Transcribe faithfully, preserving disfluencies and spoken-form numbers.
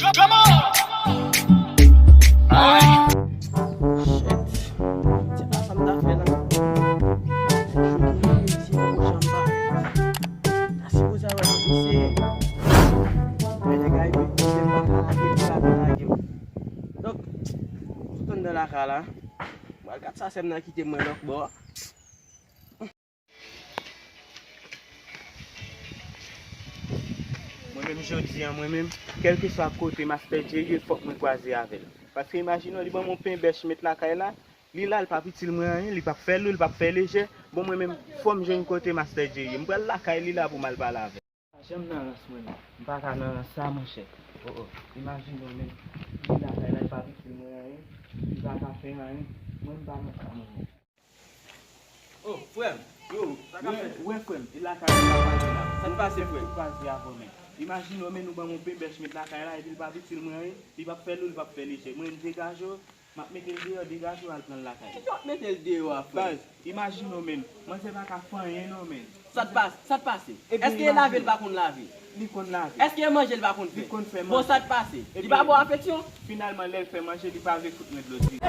Shit. Se pa sa m ta fè la. Chouke, se yon janm pa. Ta sipoze avè misye. Men nèg la epi misye pa ka lage, li pa ka lage. Donk, tout anndan lakay la. Mwen al kat sa sè m nan kite mwen lòk bò. Mwen menm jodi a, mwen menm, kèlkeswa kote Master Djey ye, fòk mwen kwaze avè l. Paske imajine w, li ban m yon pen bèch met lakay la, li la, li p ap itil mwen anyen, li p ap fè lou, li p ap fè lejè. Bon, mwen menm, fò m jwenn kote Master Djey ye. M pral lakay li la pou m al pale avè l. Pa janm nan rans mwen menm. M pa ka nan rans sa, monchè. Oh, oh. Imajine w menm, li lakay la, li p ap itil mwen anyen, li pa ka fè anyen. Mwen, m pa nan sa, mwen menm. Oh, frè m, yo, sa k ap fèt? Wè, wè, frè m, e lakay ou la pale la. Sa k pase, frè m? Ou kwaze avè w, men. Imajine w, men nou ban m yon pen bèch met lakay la, epi l p ap itil mwen anyen, li p ap fè lou, li p ap fè lejè. Mwen, m degaje w, m ap mete l deyò, degaje w al pran l lakay. Kisa w ap mete l deyò a, frè m? Baz, imajine w, men, manzè pa ka fè anyen, non, men. Sa k pas-, sa k pase? Ebyen, èske e lave l pa konn lave? Li konn lave. Èske e manje l pa konn fè? Li konn fè manje. Bon, sa k pase? Li pa ba w afeksyon? Finalman, lè l fè manje, li pa vle fout mwen dlo diri.